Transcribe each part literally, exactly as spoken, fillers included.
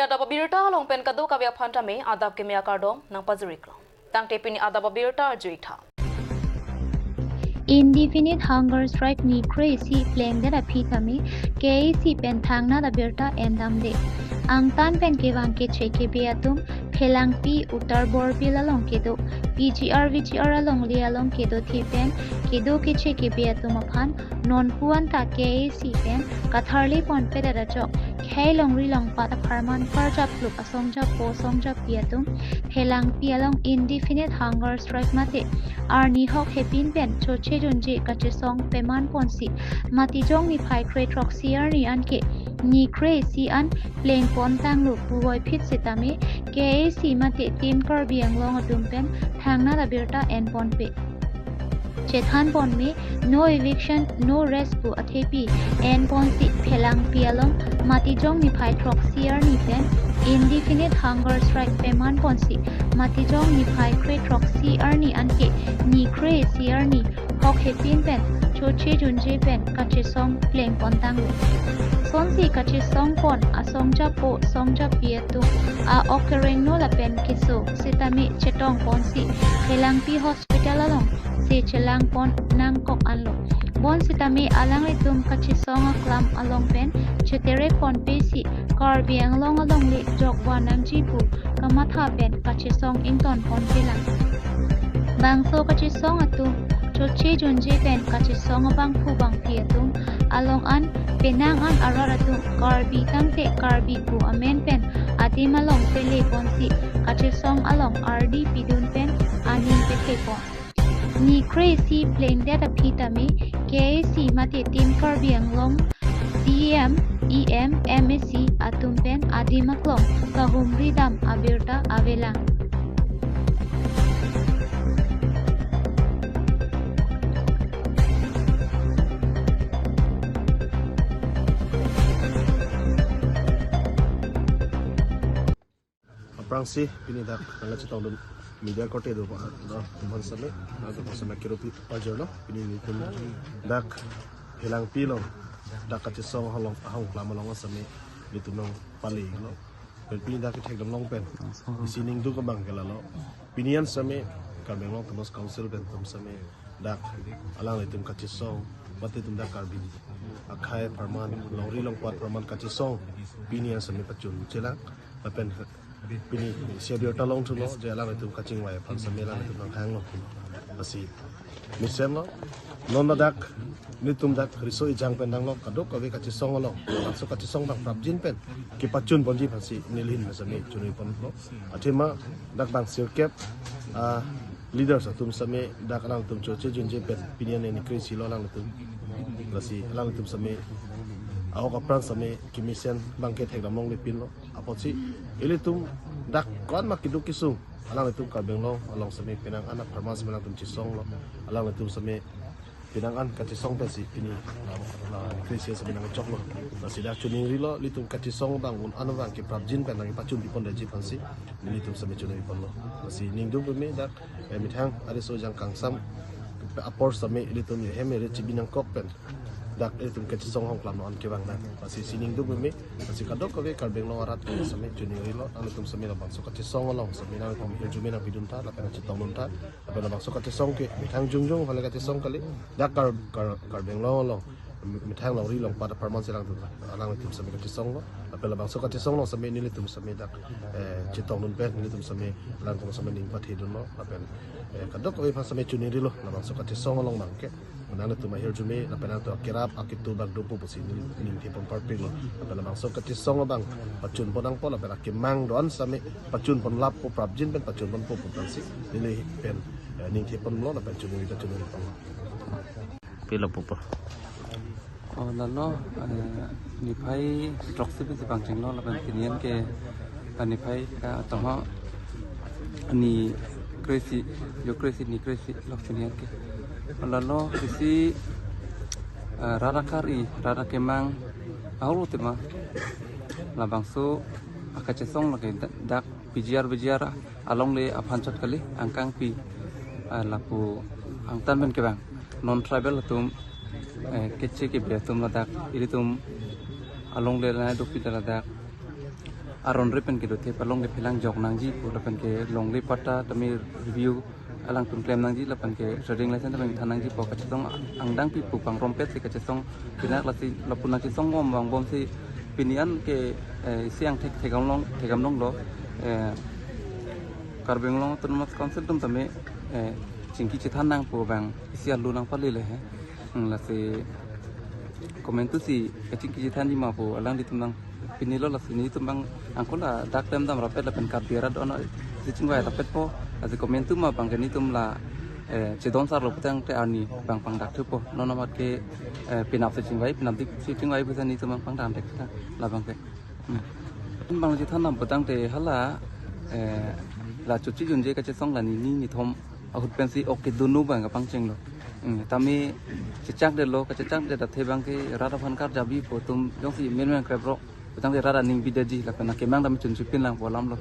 Adap abirta along pen kadokave aphan tame adap keme akardom nangpajiriklo. Tangte pini adap abirta arjuitha. Indefinite hunger strike ni kre-isi plengdet aphi tame K A A C pen thangnat abirta endamde. Angtan pen kevang keche kebe atum Phelangpi Uttar Borbil along kedo, P G R V G R alongle along kedo the pen kedo keche kebe atum aphan nonpu anta K A A C pen katharli ponpedet ajok khei longri longpat apharman karjap plup asong japo asong japi atum Phelangpi along indefinite hunger strike mate arni hok hepin pen choche junje kachesong peman ponsi Matijong niphai kre throksi arni anke ni kre-isi an pleng pon tanglo puvoiphit sitame K A A C mate Team Karbi Anglong atum pen thangnat abirta en ponpe. Chethan ponme no eviction, no rest pu athepi en ponsi Phelangpi along Matijong niphai throksi arni pen indefinite hunger strike peman ponsi Matijong niphai kre throksi arni anke ni kre-isi arni hok hepin pen choche junje pen kachesong pleng pon tanglo. Sonsi kachesong pon asong japo asong japi atum a-ok kerengno lapen keso sitame chetong ponsi Phelangpi hospital along se chelang pon nangkok anlo. Bonsitame alanglitum kachesong aklam along pen chetere ponpesi Karbi Anglong alongle jokva nangji pu kamatha pen kachesong ington ponpelang. Bangso kachesong atum choche junje pen kachesong abangphu bangphi atum along an penang an arat atum Karbi tangte Karbi pu amen pen adim along pele ponsi kachesong along ardi pidun pen aning pethe pon. Ni kre-isi plengdet aphi tame K A A C mate Team Karbi Anglong C E M, E M, M A C atum pen adim aklong kahumri dam abirta avelang. Aphrangsi pini dak nangkachetongdun media korte do, do, teman same, nangtum same kiropi pajar lo, pini nelitum dak Phelangpi along, dak kachesong along, ahong klam along same, nelitum nangpale lo. Pen pini dak kethekdam long pen, isi ningduk abang ke lalo. Pini an same, Karbi Anglong Autonomous Council pen atum same, dak alanglitum kachesong, mate atum dak Karbi akhei apharman, longri longpat apharman kachesong, pini an same pachun chelang, lapen pini isi abirta longthulo, je alanglitum kachingvai aphan same alanglitum nanghanglo. Lasi mesenlo, non ladak nelitum dak riso ejang pen tanglo, kadokave kachesong along, laso kachesong abang prapjin pen kepachun ponji aphansi nelihin same chunri ponlo. Athema dak bang sirkep, ah, leaders atum same dak alanglitum choche junje pen pini an ni kre-isi lo alanglitum. Lasi alanglitum same a-ok aphrang same kemesen abang kethekdam longlepinlo. Apotsi ilitum dak ko-an ma keduk kesung, alanglitum Karbi Anglong along same penang an apharman same alanglitum chesonglo, alanglitum same penang an kachesong pensi pini, ah, ah, kre-isi same nangchoklo. Lasi dak chuningrilo, ilitum kachesong abang un an abang keprapjin pen nangpachun pipondetji aphansi nelitum same chunri ponlo. Lasi ningduk peme dak, eh, methang ariso ejang kangsam apor same ilitum ehem ere chibi nangkok pen dak ilitum kachesong ahong klam an kevang nang. Lasi isi ningduk peme, lasi kadokave Karbi Anglong arat same chuningrilo, nangtum same labangso kachesong along same nangtum ahirjume nangpidun tha, lapen chetongdun tha, lapen labangso kachesong ke methang jongjong aphan le kachesong kali, dak Kar-, Kar-, Karbi Anglong along methang longri longpat apharman si alanglitum, alanglitum same kachesonglo, lapen labangso kachesong along same nelitum same dak, eh, chetongdun pen nelitum same alanglitum same ning pathedunlo, lapen, eh, kadokave aphan same chuningrilo, labangso kachesong along abang ke nangtum ahirjume, lapen nangtum akerap aketu abang dopo pusi neli ningthe pon parpiklo. Lapen labangso kachesong abang pachun pon nangpo, lapen akemang do-an same pachun pon lapo, prapjin pen pachun ponpo pu tangsi neli pen, eh, ningthe ponlo, lapen chunri ta chunri ponlo. Pilo pupo. Oh, lalo, eh, niphai throksi pensi pangchenglo, lapen pini an ke, eh, niphai, eh, atama ni kre-isi, jo kre-isi, ni kre-isi lok pini an ke. Lalo isi, eh, rat akari, rat akemang ahormu tema, labangso akachesong lake da-, dak P G R, V G R alongle aphan chot kali, angkangpi, eh, lapu angtan pen kevang non tribal atum, eh, keche kebe atum ladak, ilitum alongle lanai dopik ladak, aron re pen kedothe palong kephelang jok nangji pu lapen ke longle patta tame review alangtum klem nangji lapen ke trading license tame than nangji pu kachesong angdeng pi pu pangrumpet si kachesong pinak lasi lapu nangchesong bom vangbomsi pini an ke, eh, isi angthek thekdam long thekdam longlo, eh, Karbi Anglong Autonomous Council atum tame, eh, chingki chethan nang pu abang isi alu nangpale le he. Hmm, lasi komantu si kachingki chethanji ma pu alanglitum nangpinilo lasi nelitum abang angko ladak klem dam rapet lapen Karbi arat ono si chingvai rapetpo lasi komantu ma abang ke nelitum la, eh, chedon sarlo putangte arni abang pangdak thupo non amat ke, eh, penap si chingvai penap dik si chingvai pu si nelitum abang pangdak thek labang ke. Hmm. Abang chethan dam putangte hala, eh, la chuchi junje kachesong la nini nithom ahut pensi ok kedun abang kapangchenglo. Hmm, tame chechakdetlo, kachechakdet athe abang ke rat aphan karjabi pu atum jongsi menmen krepro putangte rat aning bidetji lapen akemang tame chunchipin lang pu alamlo.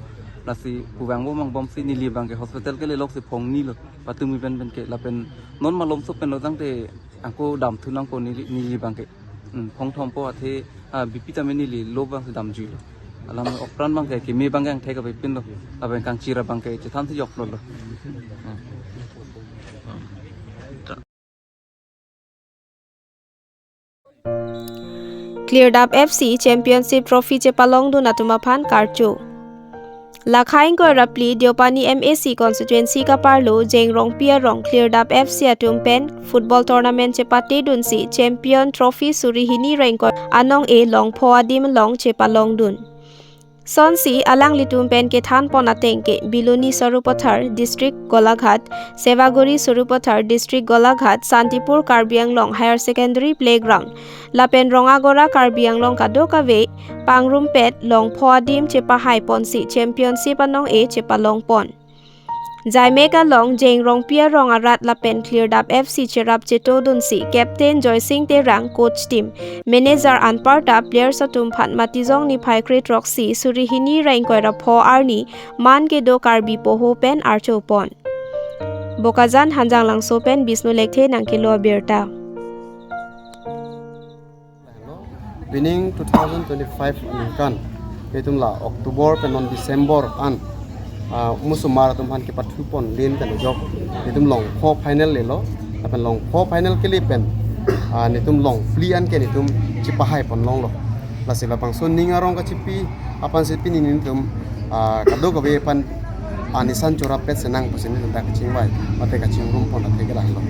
Lasi pu vangbom vangbomsi neli abang ke hospital kele loksi phongnilo. Patumi pen pen ke lapen non malomso pen lo tangte angko damthu nangpo neli neli abang ke. Hmm, phongthompo athe, ah, B P tame neli low abangsi damjuilo. Alam okpran abang ke keme abang ke angthek avepinlo. Lapen kangchir abang ke chethansi joklo lo. Hmm. Cleared Up F C Championship Trophy chepalongdun atum aphan karcho. Lakha ingkoi ra phli Deopani M A C constituency kaparlo Jeng Rongpi arong Cleared Up F C atum pen football tournament chepatedunsi champion trophy suri hini ra ingkoi anong e Longpho adim along chepalongdun. Sonsi alanglitum pen kethanpon ateng ke Biloni Sarupathar, District Golaghat, Sevaguri Sarupathar, District Golaghat, Santipur Karbi Anglong Higher Secondary Playground, lapen Rongagora Karbi Anglong kadokave pangrumpet Longpho adim chepahaiponsi championship anong e chepalongpon. Jaimek along Jeng Rongpi arong arat lapen Cleared Up F C cherap chetodunsi Captain Joysing Terang, coach team, manager anparta players atum aphan Matijong niphai kre throksi suri hini ra ingkoi ra pho arni man kedo Karbi poho pen archopon. Bokajan Hanjanglangso pen Bisnu Lekthe nangkelo abirta. Pining two thousand twenty-five aningkan, itum la October pen non December an, ah, musomar atum aphan kepathupon lin pen ajok, itum Longpho final lelo, lapen Longpho final kele pen, ah, nitum Longphli an ke nitum chepahaiponlonglo. Lasi labangso ning arong kachipi aphansi pini nitum, ah, kadokave aphan anisan chorapet senang pusi nitum dak kachingvai mate kachingrumpon athe ke lahelo.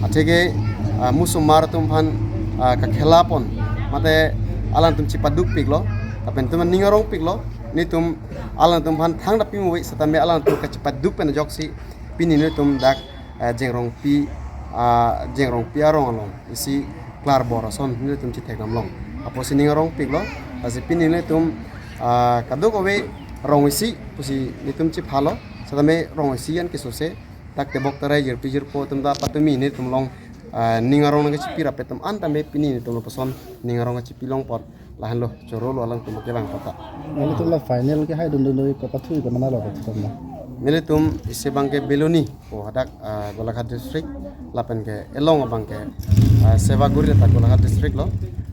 Athe ke, ah, musomar atum aphan, ah, kakhelapon mate alangtum chepadukpiklo, lapen itum ning arongpiklo, nitum alangtum aphan thangta pimove setame alangtum kachepaduk pen ajoksi pini nitum dak, eh, Jeng Rongpi, ah, Jeng Rongpi arong along isi klarbor ason nitum chethekdam long. Apotsi ning arongpiklo, lasi pini nitum, ah, kadokave rong isi pusi nitum chephalo, setame rong isi an kesose, dak tebok tarai jirpi jirpo atum ta patumi nitum along, ah, ning arong nangkachipi rapet atum an tame pini nitum lapuson ning arong kachipi longpon. Lahenlo, chorolo alangtum kevang patta. Nelitum la final kehaidun dunlo, kapathu ko manalo ko tama. Nelitum isi abang ke Biloni, oh hadak, ah, Golaghat district, lapen ke elong abang ke, ah, Sevaguri ladak Golaghat district lo,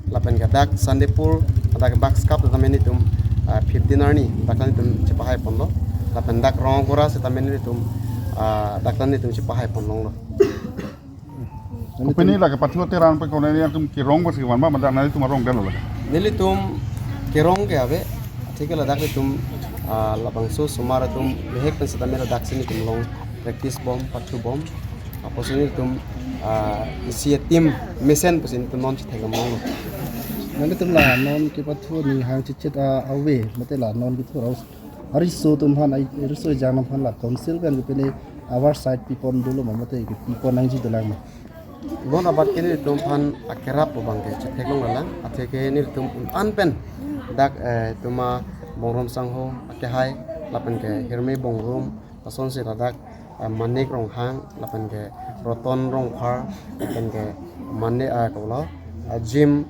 lapen ke dak Santipur, dak Bucks Cup setame nitum, ah, fifteen arni dak nitum chepahaiponlo, lapen dak Rongagora setame nitum, ah, dak nitum chepahaiponlonglo. Kopine lake pathu Terang pen konani atum kerong bos kevan ma, mada nelitum arongdetlo lake. Nelitum kerong ke ave, athe ke ladak nitum, ah, labangso osomar atum bihek pen setame ladaksi nitum along practice bom, pathu bom. Apotsi nitum, ah, isi team mesen pusi nitum non chethekdam longlo. Nelitum la non kepathu ni hang chichet, ah, ave, mate la non kethu raus. Ariso atum aphan, ai, ariso ejang atum aphan la council pen kopine our side pipon dolo ma mate kepipon nangji dolang ma. Bon abat ke nelitum aphan akerap abang ke chetheklong lang, athe ke nelitum un-an pen dak, eh, tuma Bongrung Sangho akehai, lapen ke Hirme Bongrung, lasonsi ladak, eh, Manik Ronghang, lapen ke Roton Rongphar, lapen ke Mane, eh, kolo, eh, Jim,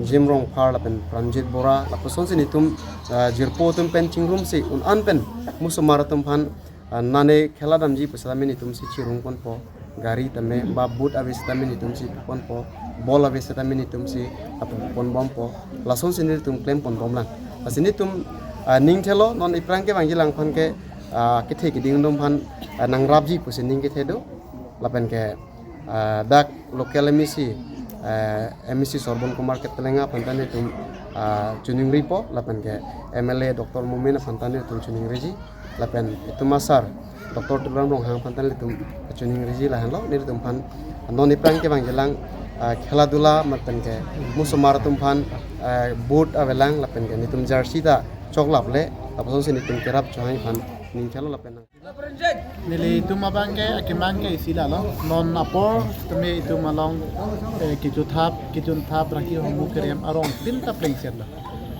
Jim Rongphar, lapen Pranjit Bora, lapusonsi nitum, eh, jirpo atum pen chingrumsi un-an pen musomar atum aphan, ah, nane khela damji pu setame nitumsi chirungponpo, gari tame ba boot ave setame nitumsi ponpo, ball ave setame nitumsi aponponbompo, lasonsi nitum klemponbomlang. Lasi nitum, Ah, ning thelo, non iphrang kevangji lang aphan ke, ah, kethe keding atum aphan, ah, nangrapji pusi ning kethe do. Lapen ke, ah, dak local M A C, ah, M A C Sorbon Kumar Ketelenga aphan ta nelitum, ah, chiningripo, lapen ke M L A Doctor Momin aphan ta nelitum chiningriji, lapen itum asar Doctor Tuliram Ronghang aphan ta nelitum chiningriji lahenlo, nelitum aphan non iphrang kevangji lang, ah, khela dula lapen ke musomar atum aphan, ah, boot avelang lapen ke nelitum jersey ta choklaple, lapusonsi nelitum kerap chohang aphan ning thelo lapen nang. Nelitum abang ke akemang ke isi lalo. Non apor tumi itum along, eh, kechothap, kechonthap, raki hormu kerem arong tin ta plengsetlo.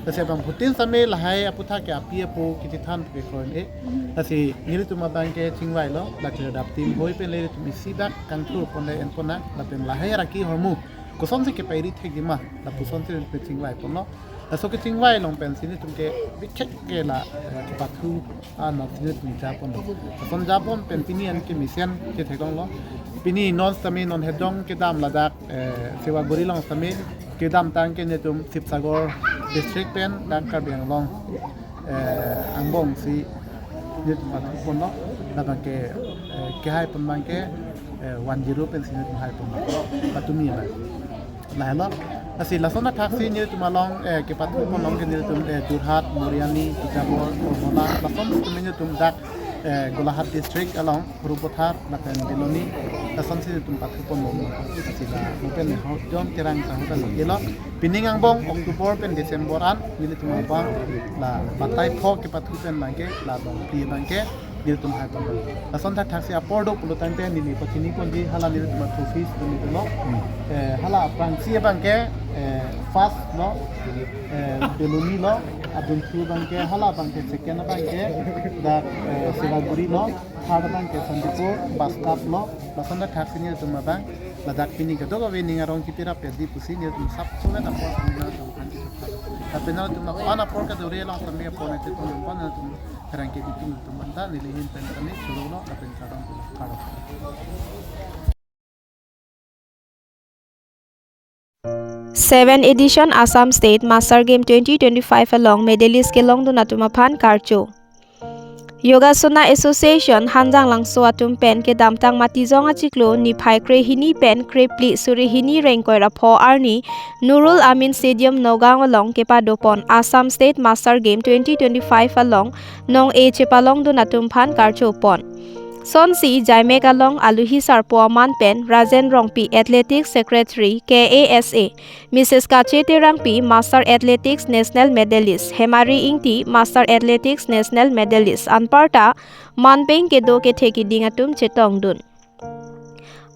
Lasi abangphutin sitame lahai aputhak ke api apo kechethan ke kroin e. Lasi nelitum abang ke chingvailo, lake adap tin hoi pen nelitum isi dak kangthur pon le en pon nang, lapen lahai raki hormu kosonsi kepairi thekji ma, lapusonsi nelitum chingvai ponlo. Laso kechingvai along pensi nelitum ke bikhek ke la, eh, kepathu an nelitum japon. Lason japon pen pini an kemesen ketheklonglo. Pini non sitame non hedong kedam ladak, eh, Sewaguri along sitame kedamtang ke nelitum Sibsagar district pen dak Karbi Anglong, eh, angbong si nelitum pathu ponlo. Labang ke, eh, kehai pon abang ke, eh, one zero pensi nelitum hai ponlo. Patumi abang. Lahelo. Lasi lason athaksi nelitum along, eh, kepathu pon along ke nelitum, eh, Jorhat, Moriani, Pechamor, Kormola, lason sitame nelitum dak, eh, Golaghat district along, Sarupathar, lapen Biloni, lasonsi nelitum pathu pon along. Lasi la, mo pen ho, John Terang Sahu ta elo. Pining angbong October pen December an, nelitum abang, la, batai pho kepathu pen abang ke, la, bang, pi abang ke, nelitum hai pon. Lason thakthaksi apor do pulotangte neli pachini ponji hala nelitum atrophies do nelitum lo. Hmm. Eh, hala aphrangsi abang ke, eh, first lo, eh, Biloni lo, adunthu abang ke, hala abang ke second abang ke, dak, eh, Sewaguri lo, third abang ke Santipur, bus stop lo, lason thakthaksi nelitum abang, ladak pini kadokave ning arong kipirap ya di pusi nelitum sap surat apor nelitum kan. Tapi nelitum apor apor kadore along kami apor nelitum apor nelitum Pherangke bitum tum anta nelihin pen kami surulo lapen kadam pula karo. Seven edition Assam State Master Game twenty twenty-five along medalist kelongdun atum aphan karcho. Yogasana Association Hanjanglangso atum pen kedamtang Matijong achiklo niphai krehini pen krephli surihini rengkoi ra pho arni Nurul Amin Stadium Nagaon along kepadopon Assam State Master Game twenty twenty-five along nong-e chepalongdun atum aphan karchopon. Sonsi jaimek along aluhi sarpo aman pen Rajen Rongpi, Athletics Secretary, K A S A, Missus Kache Terangpi, Master Athletics National Medalist, Hemari Ingti, Master Athletics National Medalist, anparta manpeng kedo kethe keding atum chetongdun.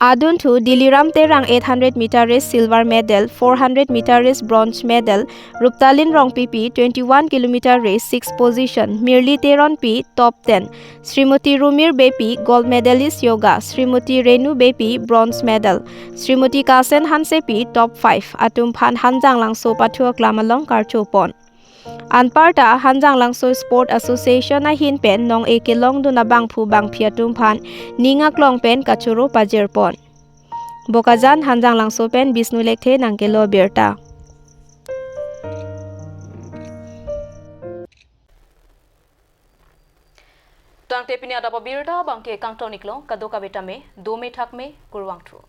Adunthu Diliram Terang eight hundred meter race silver medal, four hundred meter race bronze medal, Ruptalin Rongpipi twenty-one kilometer race six position, Mirli Teronpi top ten, Srimoti Rumir Beypi gold medalist yoga, Srimoti Renu Beypi bronze medal, Srimoti Kasen Hansepi top five atum aphan Hanjanglangso pathu aklam along karchopon. Anparta Hanjanglangso Sport Association ahin pen nong-e kelongdun abangphu bangphi atum aphan ning aklong pen kachoro pajirpon. Bokajan Hanjanglangso pen Bisnu Lekthe nangkelo birta. Tangte pini adap abirta abangke kangton iklo, kadokave tame dome thakme, kurvangthu.